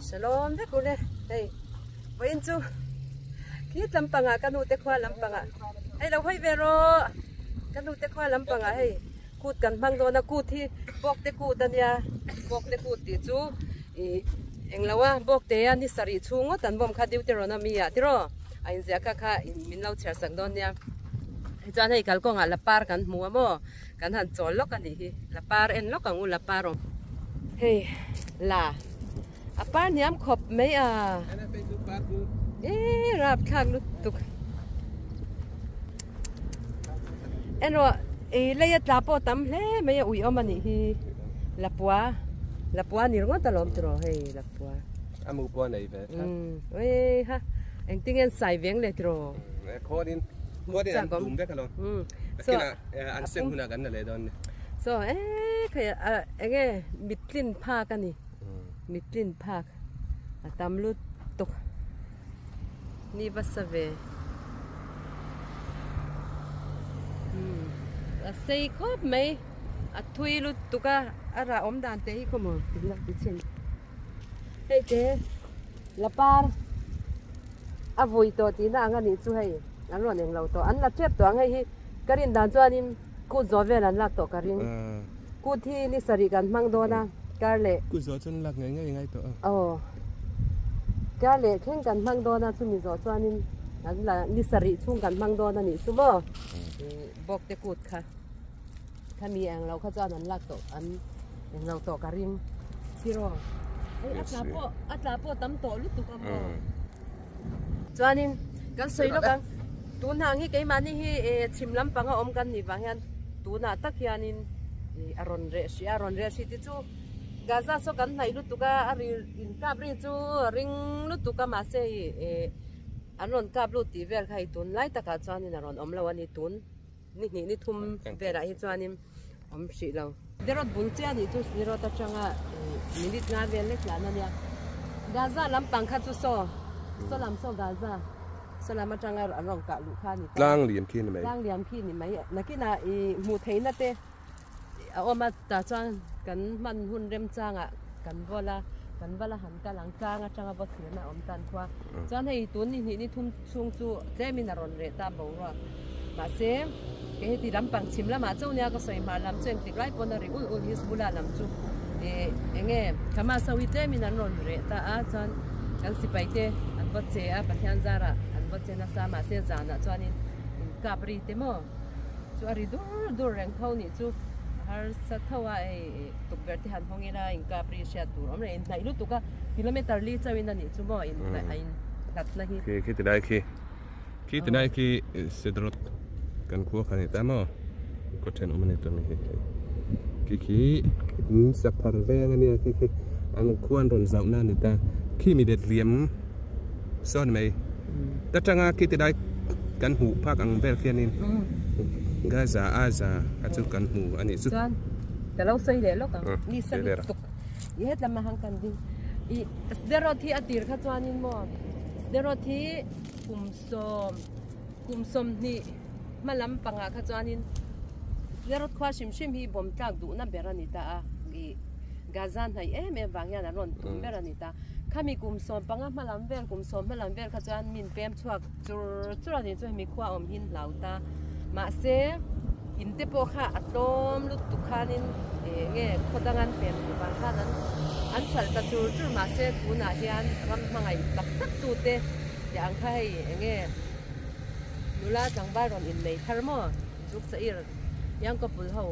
Shalom vek ule hei vawiin chu khit lampangah ka nute khua lampangah hei lo hawi ve rawh ka nute khua lampangah hei kut kan hmang dawn a kut hi bawkte kut a nia bawkte kut tih chu ih englo a bawkte a ni sarih chhung ngawt an bawm kha Deuteronomy ah tiraw a inziah kha kha min lo chhiar sak dawn nia tichuan hei kalkawngah lapar kan hmu a maw. Kan han chawl lawk a nih hi. La par en lawk ang u la par awm. Hei la a par hniam khawp mai a. Eee rap thlak lutuk. En rawh ei lei a tla pawh tam hle mai a ui awm a nih hi. Lapua lapua ni ringawt alawm tiraw hei lapua. A mu pawh a nei ve tlat. Eee ha engtin nge an sai veng le tiraw. Khawn in khawn in an tum vek alawm. So an sem hunah kan la leh dawn ni. So eee khai a enge mittlin phak a ni mittlin phak a tam lutuk ni va sa ve umm a sei khawp mai a thui lutuk a a rah awm dan te hi khawmaw tih la ti chhin hei te lapar a vui tawh tihna ang a nih chu hei. An rawn eng lo tawh. An la tep tawh ang hei hi ka rin dan chuanin kut zawh vel an lak tawh ka ring. Kut hi ni sarih kan hmang dawn a, kar leh. Kut zawh chuan lak ngei ngei ngai tawh a. Aw. Kar leh thleng kan hmang dawn a, chumi zawh chuanin an la ni sarih chhung kan hmang dawn a nih chu maw. Bawk te kut kha. Khami eng lo kha chuan an lak tawh an eng lo tawh ka ring. Tiraw. Hei a tla pawh a tla pawh tam tawh lutuk a maw. Chuanin kan sawi lawk ang, tunah ang hi keimahni hi chhim lampanga awm kan nih vang hian tunah tak hianin a rawn reh hrih a, a rawn reh hrih tih chu Gaza saw kan hnaih lutuk a, a ri inkap ri chu a ring lutuk a mahse hei an rawn kap lut tih vel kha hei tunlai takah chuanin a rawn awm lo a ni tun ni hnih ni thum velah hi chuanin awm hrih lo. Derot bul chiah nih chu Derot atanga minute nga vel lek tlan a nia. Gaza lampang kha chu saw saw lam saw Gaza saw lam atanga an rawn kah luh kha a ni ta. Tlang liam khi ni mai. Tlang liam khi ni mai. Nakinah i hmuh theihna te a awm a tah chuan kan hman hun remchangah kan vawl a kan val a han kal ang tlang atanga vaw thirna a awm tan khua. Chuan hei tun ni hnih ni thum chhung chu tlemin a rawn reh ta boruak. Mahse, kei heti lampang chhim lamah chauh nia ka sawi hmar lam chu engtik lai pawn a ri ulh ulh Hizbullah lam chu ih eng nge Hamas ho hi tlemin an rawn reh ta a chuan kan sipai te an va che a Pathian zarah an va che nasa mahse zanah chuanin in kap ri te maw chu a ri dur dur reng tho nih chu a harsa tho a hei tukverh te han hawng ila in kap ri hriat tur awm reng inhnaih lutuk a kilometer li chauhin a nih chu maw in a in hlatna hi. Khi khi ti lai khi. Khi ti lai khi Sedrot kan khua kha ni ta maw khaw thenawm a ni ta mi hi hei khi khi in saphar veng a nia khi khi an khua an rawn zauh na a ni ta khi mi let liam sawn mai ta tanga khi ti lai kan hmuh phak ang vel khianin Gaza Aza kha chu kan hmu a nih chu. Chuan ka lo sawi leh lawk ang ni sa lutuk i hetlama hang kan ding i Sderot hi a tir kha chuanin maw Sderot hi Kum sawm, kum sawmhnih hma lam pangah kha chuanin Lerot khua hrim hrim hi bawm tlak duhna ber a ni ta a, ih Gaza hnaih em em vang hian an rawn tum ber a ni ta. Khami kum 15 hma lam vel, kum 10 hma lam vel kha chuan min pem chhuak chur chur a ni chu hemi khua awm hin hlau ta. Mahse, in te pawh kha a tlawm lutuk khanin eng nge khaw dang an pem duh vang khan an an hralh ta chur chur mahse tunah hian ram hmangaih tak tak tute Tih ang kha hei eng nge nula tlangval rawn innei thar maw zuk chair hian couple ho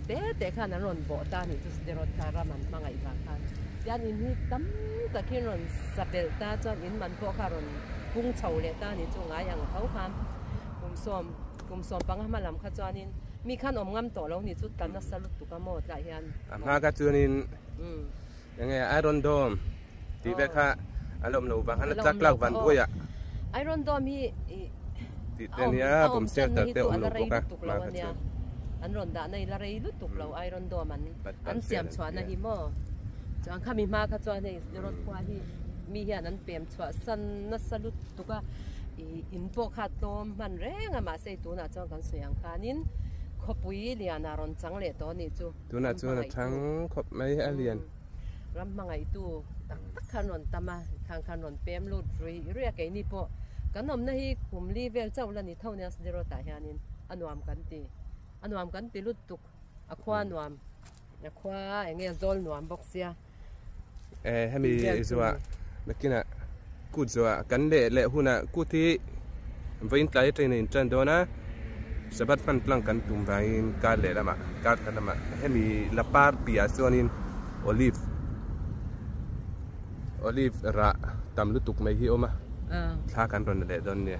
te te khan an rawn bawh ta anih chu Sderot kha ram an hmangaih vang khan tian in hi tam tak hi rawn sa belh ta chuan in man pawh kha rawn pung chho leh ta anih chu ngai ang tho khan kum sawm 15 hma lam kha chuanin mi khan awm ngam tawh lo nih chu tla nasa lutuk a maw tlai hian A hma kha chuanin eng nge Iron Dome Tih ve kha a lawm lo vang a tlak tlak van buai ah. Iron Dome hi tih te ania bomb shelter te awm lo bawk a hma kha chuan. An rawn dah na hi la rei lutuk lo Iron Dome an an siam chhuah na hi maw. Chuan khami hma kha chuan hei Sderot khua hi mi hian an pem chhuah san nasa lutuk a ih in pawh kha tlawm hman reng a mahse tunah chuan kan sawi ang khanin khawpui lian ah rawn chang leh tawh a nih chu. Tunah chuan a thang khawp mai a lian. Ram hmangaihtu tak tak khan rawn tam a, khang khan rawn pem lut ruih ruih a, keini pawh kan awmna hi kum li vel chauh la ni tho nia Sderot ah hianin a nuam kan ti, a nuam kan ti lut tuk, a khua nuam, a khua eng nge zawl nuam bawk sia. Eh hemi zuah nakinah kut zuah kan leh leh hunah kut hi vawiin tlai atangin a intan dawn a, Shabbat hman tlang kan tum vangin kar leh lamah kar khat lamah hemi lapar piah chuanin olive olive rah tam lutuk mai hi a awm a, thla kan rawn la leh dawn nia.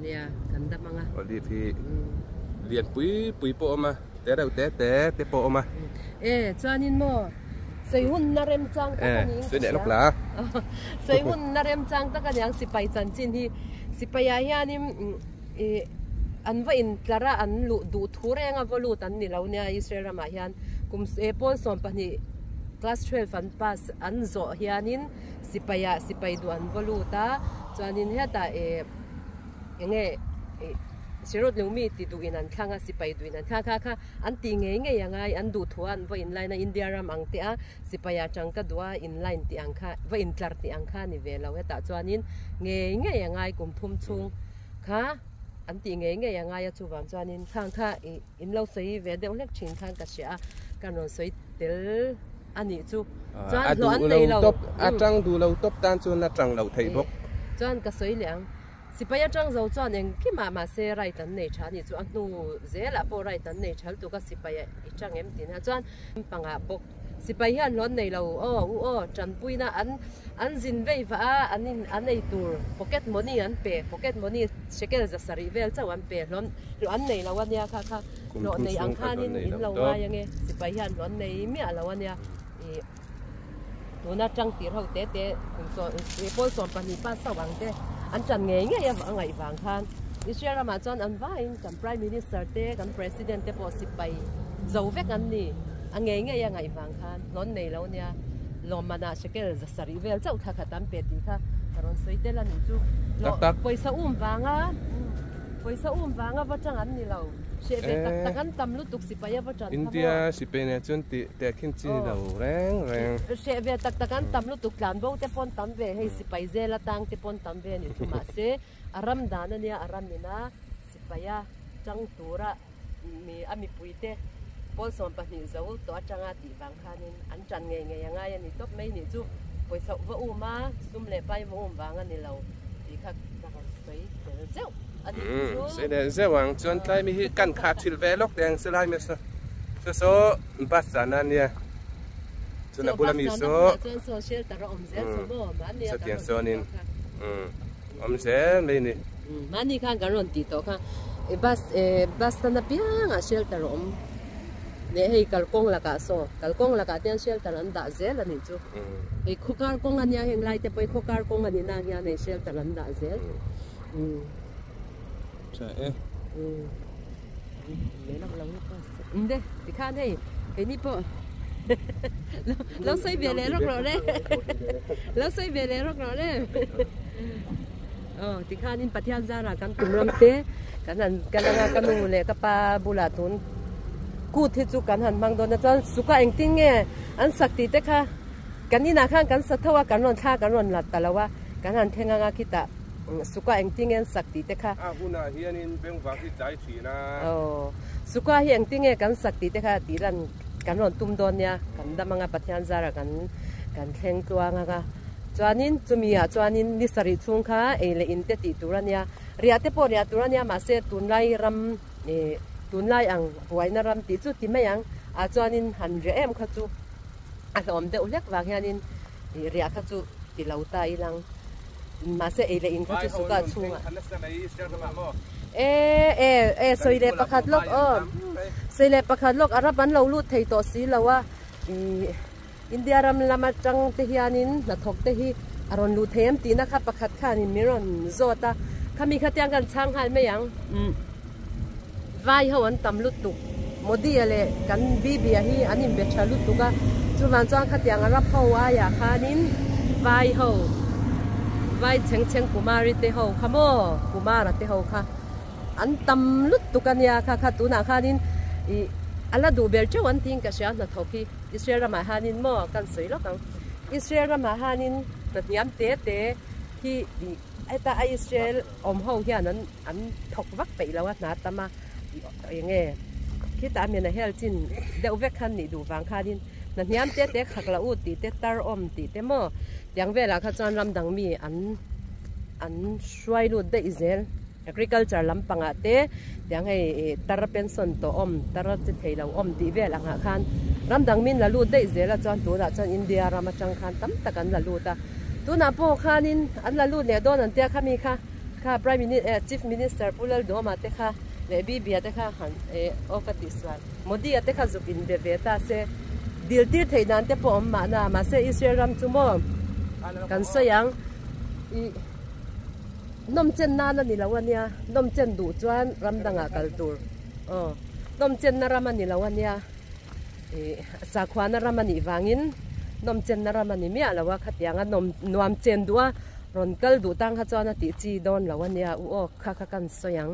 Nia kan dam ang a. Olive hi lian pui pui pawh a awm a. Te reuh te te te pawh a awm a. E chuanin maw sawi hun na remchang tak a niin ka hria. Sawi hun na remchang tak a niang sipai chanchin hi. Sipaiah hianin ih an va intlar a an luh duh thu reng a vaw lut an ni lo nia Israel ramah hian kum pawl 12 class 12 an pass an zawh hianin sipaiah sipai duh an vaw lut a chuanin hetah ih eng nge ih Sherut Leumi ti duhin an thlang a, sipai duhin an thlang a, kha kha an tih ngei ngei a ngai, an duh thu a an va inline a, India ram ang te a sipai ah tangka duh a inline tih ang kha, va intlar tih ang kha a ni ve lo, hetah chuanin ngei ngei a ngai kum thum chhung kha an tih ngei ngei a ngai a, chuvang chuanin khang kha ih in lo sawi ve deuh hlek thin khan ka hria a, kan rawn sawi tel a nih chu, chuan hlawh an nei lo. A tang duh lo tawp tan chuan a tang loh theih bawk. Chuan ka sawi leh ang. Sipai atang zo chuan engkimah mahse right an nei tha a nih chu a hnu zelah pawh right an nei tha lutuk a sipai i tang em tih na chuan pangah bawk sipai hian hlawn nei lo aw u aw tanpuina an an zin vei vah a an in an ei tur pocket money an pe pocket money shekel za sarih vel chauh an pe hlawn hlawh an nei lo a nia kha kha hlawh nei ang khanin in lo ngai ange sipai hian hlawn nei miah lo a nia ih. Tuna tang tir ho te te kum sawm pawl 12 pass chauh ang te an tan ngei ngei a ngaih vang khan Israel ramah chuan an vaiin kan Prime Minister te kan President te pawh sipai zo vek an ni a ngei ngei a ngaih vang khan hlawn nei lo nia lawmmanah shekel za sarih vel chauh thla khat an pe tih kha ka rawn sawi tel a nih chu pawisa um vanga pawisa um vanga va tang an ni lo. Hreh ve tak tak an tam lutuk sipai a va tan kha maw. India sipai nen chuan tih tehkhin chi lo reng reng. Hreh ve tak tak an tam lutuk tlan bo te pawn tam ve hei sipai zel atang te pawn tam ve a nih chu mahse a ram dan a nia a ram ina sipai a tang tura mi a mipui te pawl 12 zo tawh atanga tih vang khanin an tan ngei ngei a ngai a ni tawp mai nih chu pawisa va um a sum leh pai va um vang a ni lo tih kha ka rawn sawi tel zeuh. Sei leh zeuh ang chuan tlai mi hi kan kha thil ve lawk teh ang se lai mi saw saw saw bus zan a nia chuan a bula mi saw satiang sawnin awm zel mai ni mahni khan kan rawn tih tawh kha bus bus tan apiang ah shelter a awm leh hei kalkawng lakah saw kalkawng lakah te hian shelter an dah zel a nih chu hei khawkar kawng a nia heng lai te pawh hi khawkar kawng a nih na ang hian hei shelter an dah zel. Tha e. Inde tikhan hei keini pawh lo sawi ve leh rawk rawh le lo sawi ve leh rawk rawh le aw tikhanin Pathian zarah kan tum ram te kan han kal anga ka nu leh ka pa bulah tun kut hi chu kan han hmang dawn a chuan suka engtin nge an sak tih te kha kan inah khan kan sa tho a kan rawn thla kan rawn la ta lo a kan han thleng anga khitah Suka engtinge an sak tih te kha. A hunah hianin bengvak hi tlai thin a. Aw, Suka hi engtinge kan sak tih te kha tih lan kan rawn tum dawn nia, kan dam anga Pathian zara kan kan thleng tluang anga. Chuanin chumi ah chuanin ni sarih chhung kha ei leh in te tih tur a nia, riah te pawh riah tur a nia mahse tunlai ram ih tunlai ang buaina ram tih chu ti mai ang ah chuanin han riah em kha chu a hlawm deuh hlek vang hianin ih riah kha chu ti lo ta ilang mahse ei leh in kha chu suka chhungah e e e sawi leh pakhat lawk aw sawi leh pakhat lawk a ram an lo lut thei tawh si lo a ih India ram lam atang te hianin hnathawk te hi a rawn luh thei em tihna kha pakhat khanin min rawn zawt a khami kha tiang kan chhang nghal mai ang Vai ho an tam lutuk Modi a leh kan Bibi a hi an inbe tha lutuk a chuvang chuan khatiang Arab ho aiah khanin vai ho vai chheng chheng Kumari te ho kha maw Kumara te ho kha an tam lutuk a nia kha kha tunah khanin ih a la duh ber teuh an tiin ka hria hnathawk hi Israel ramah hianin maw kan sawi lawk ang. Israel ramah hanin hna hniam te te hi heta a Israel awm ho hian an an thawk vak peih lo a hna tam a eng nge khitah a mian a hel chin deuh vek khan nih duh vang khanin hna hniam te te khak la u tih te tar awm tih te maw tiang velah kha chuan ram dang mi an an hruai lut daih zel. Agriculture lampangah te tiang hei ih tar pension tawh awm tar chi thei lo awm tih vel angah khan ram dang min la lut daih zel a chuan tunah chuan India ram atang khan tam tak an la lut a tunah pawh khanin an la lut leh dawn an tia khami kha kha prime mini eh chief minister Pu Lalduhawma te kha leh Bibia te kha han eh aw ka tih sual Modi a te kha zuk in be ve ta se dil tir theih dan te pawh awm mahna mahse Israel ram chu maw kan sawi ang ih. Nawm chen nan a ni lo a nia, nawm chen duh chuan ram dangah kal tur aw, nawm chenna ram a ni lo a nia, ih sakhuana ram a nih vangin nawm chenna ram a ni miah lo a, khatianga nawm nuam chen duh a rawn kal duh tang kha chuan a tih chi dawn lo a nia, u aw kha kha kan sawi ang,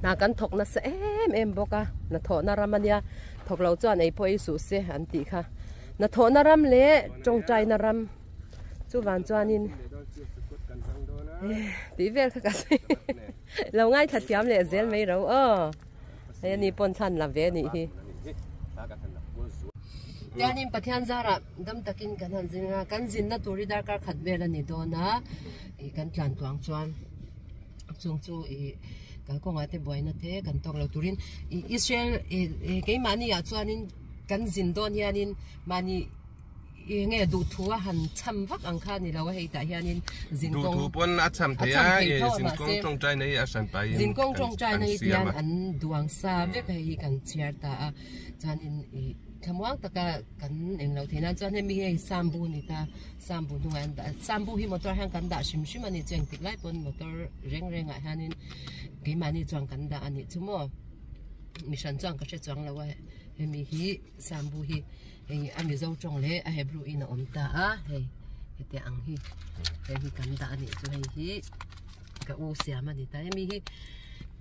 hna kan thawk nasa em em bawk a, hnathawhna ram a nia, thawk lo chuan ei pawh ei suh se an tih kha, hnathawhna ram leh tawngtaina ram. Chuvan chuanin tih vel kha ka sawi lo ngaithla thiam leh zel mai ro aw hei ani pawn thlan la ve anih hi. Tianin Pathian zarah dam takin kan han zin a kan zinna tur hi darkar khat vel a ni dawn a ih kan tlan tuang chuan chung chu ih kalkawngah te buaina te kan tawk lo turin ih Israel ih keimahni ah chuanin kan zin dawn hianin mahni. Eng nge duhthu a han cham vak ang kha ni lo a hei tah hianin zinkawng Duhthu pawn a cham thei a e zinkawng tawngtai na hi a hran pahin zinkawng tawngtai na hi tian an duang sa vek hei hi kan chhiar ta a chuanin ih thlamuang taka kan eng lo thei nan chuan hemi hei sambu ni ta sambu hnungah an dah a sambu hi motor hian kan dah hrim hrim a ni chu engtik lai pawn motor reng rengah hianin keimahni chuan kan dah a nih chu maw mi hran chuan ka hre chuang lo a hemi hi sambu hi. Hei a Mizo tawng leh a Hebrew in a awm ta a, hei hetiang ang hi hei hi kan dah a nih chu hei hi ka u siam a ni ta hemi hi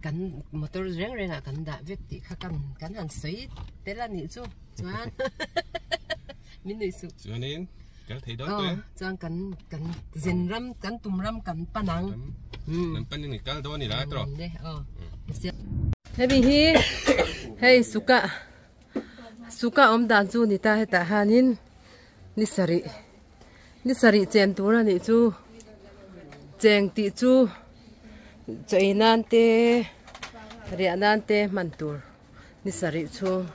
kan motor reng reng ah kan dah vek tih kha kan kan han sawi tel a nih chu chuan min nuih suh chuanin kal thei dawn tawh em chuan kan kan zin ram kan tum ram kan pan ang kan pan in kal dawn ila tawh hemi hi hei suka Suka awm dan chu ni ta hetah hianin ni sarih ni sarih chen tur a nih chu cheng tih chu chaw ei nan te riah nan te hman tur ni sarih chhung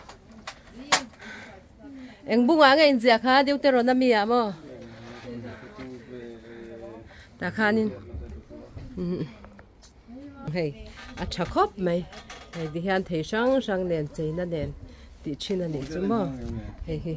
eng bungah nge inziah kha Deuteronomy ah maw tah khanin Hei a tha khawp mai hei ti hian thei hrang hrang nen cheina nen tih thin a nih chu maw hei hi.